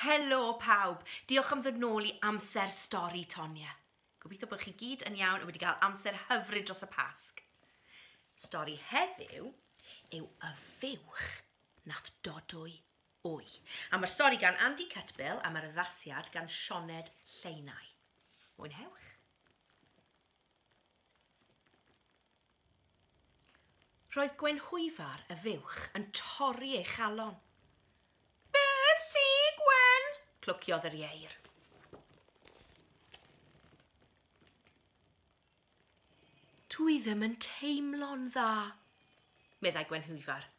Helo pawb! Diolch am ddod nôl i Amser Stori Tonia. Gobeithio bod chi gyd yn iawn a wedi cael amser hyfryd dros y Pasg. Stori heddiw yw Y Fuwch Nath Dodwy Wy. A mae'r stori gan Andy Cutbill a mae'r addasiad gan Sioned Lleinau. Mwynhewch! Roedd Gwenhwyfar y fuwch yn torri ei chalon. Beth sy, Gwen? clwciodd yr ieir. Dwi ddim yn teimlo'n dda, meddai Gwenhwyfar.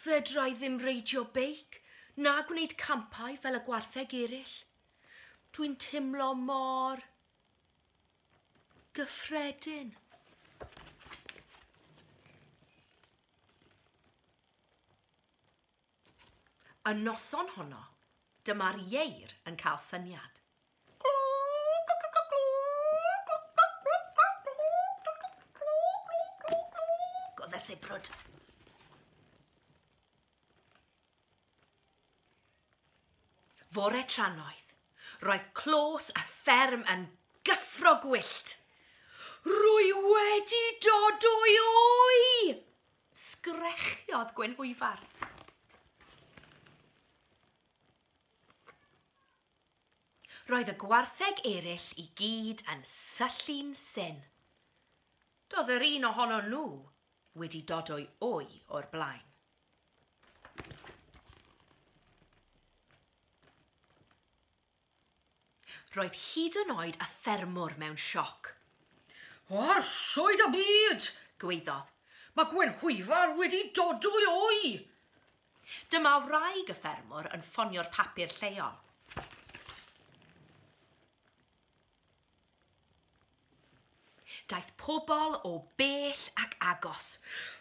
Fedra i ddim reidio beic na gwneud campau fel y gwartheg eraill. Dwi'n timlo mor gyffredin. Y noson honno, dyma'r ieir yn cael syniad. Oedd y sibrwd. Fore trannoeth, roedd clos y fferm yn gyffro gwyllt. Rwy wedi dod o'i wy! Sgrechiodd Gwenhwyfar. Roedd y gwartheg eraill i gyd yn syllu'n syn. Doedd yr un ohono nhw wedi dod o'i wy o'r blaen. Roedd hyd yn oed y ffermwr mewn sioc. Arswyd y byd! gwaeddodd. Mae Gwenhwyfar wedi dodwy wy! Dyma wraig y ffermwr yn ffonio'r papur lleol. Daeth pobl o bell ac agos.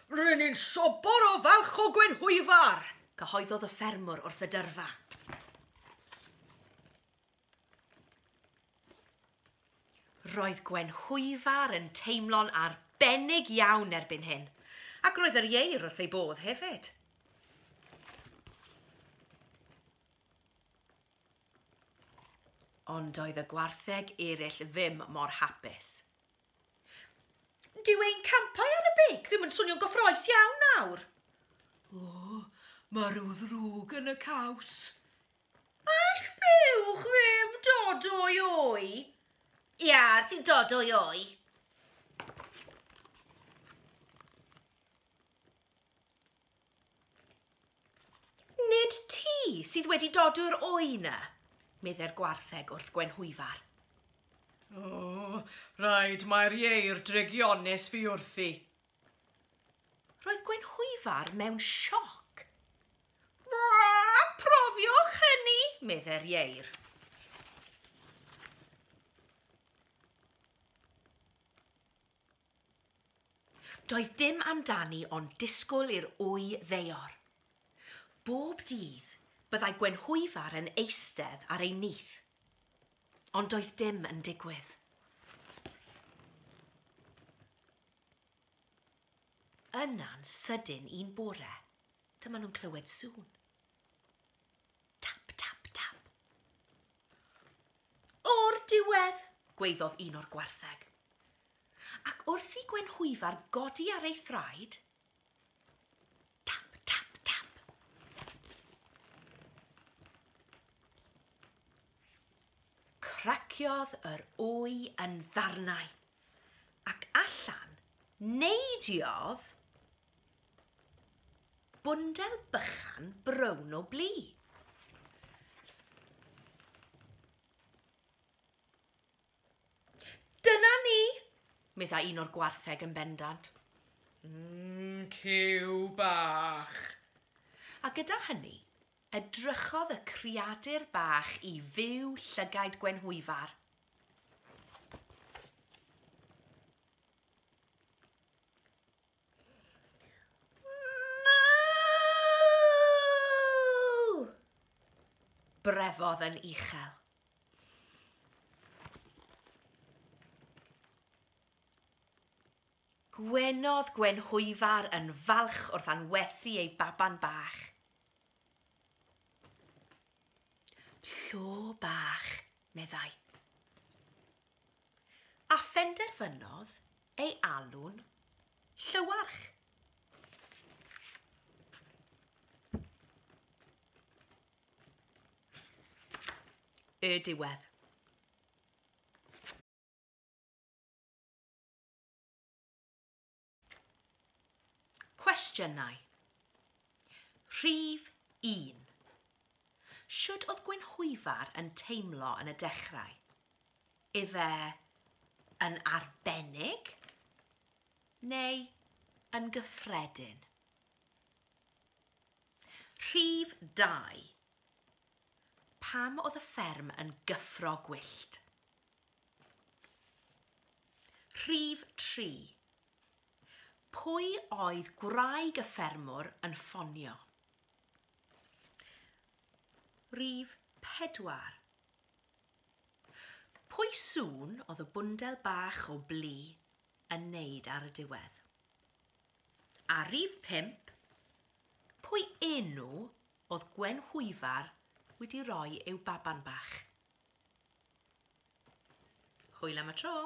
Rŷn ni'n sobor o falch o Gwenhwyfar! cyhoeddodd y ffermwr wrth y dyrfa. Roedd Gwenhwyfar yn teimlo'n arbennig iawn erbyn hyn, ac roedd yr ieir wrth ei bodd hefyd. Ond doedd y gwartheg eraill ddim mor hapus. Dyw ein campau ar y beic ddim yn swnio'n gyffroes iawn nawr. O, mae rhyw ddrwg yn y caws. All buwch ddim dod o'i wy? Iar sy'n dod o'i wy. Nid ti sydd wedi dodwy'r wy 'na, meddai'r gwartheg wrth Gwenhwyfar. O, rhaid mai'r ieir drygionus fu wrthi. Roedd Gwenhwyfar mewn sioc. Profiwch hynny, meddai'r ieir. Doedd dim amdani ond disgwyl i'r wy ddeor. Bob dydd, byddai Gwenhwyfar yn eistedd ar ei nyth. Ond doedd dim yn digwydd. Yna'n sydyn un bore, dyma nhw'n clywed sŵn. Tap, tap, tap. O'r diwedd, gwaeddodd un o'r gwartheg. Ac wrth i Gwenhwyfar godi ar ei thraed, tap, tap, tap. Craciodd yr wy yn ddarnau, ac allan neidiodd bwndel bychan brown o blu. Dyna ni! meddai un o'r gwartheg yn bendant. Cyw bach. A gyda hynny, edrychodd y creadur bach i fyw llygaid Gwenhwyfar. Moo! Brefodd yn uchel. Gwenodd Gwenhwyfar yn falch wrth anwesu ei baban bach. Llo bach, meddai. A phenderfynodd ei alw'n Llywarch. Y diwedd. Cwestiynau. Rhif 1. Shwd oedd Gwenhwyfar yn teimlo yn y dechrau? Ife yn arbennig neu yn gyffredin? Rhif 2. Pam oedd y fferm yn gyffro gwyllt? Rhif 3. Pwy oedd gwraig y ffermwr yn ffonio? Rhif 4. Pwy sŵn oedd y bwndel bach o blu yn neud ar y diwedd? A rhif 5. Pwy enw oedd Gwenhwyfar wedi rhoi i'w baban bach? Hwyl am y tro!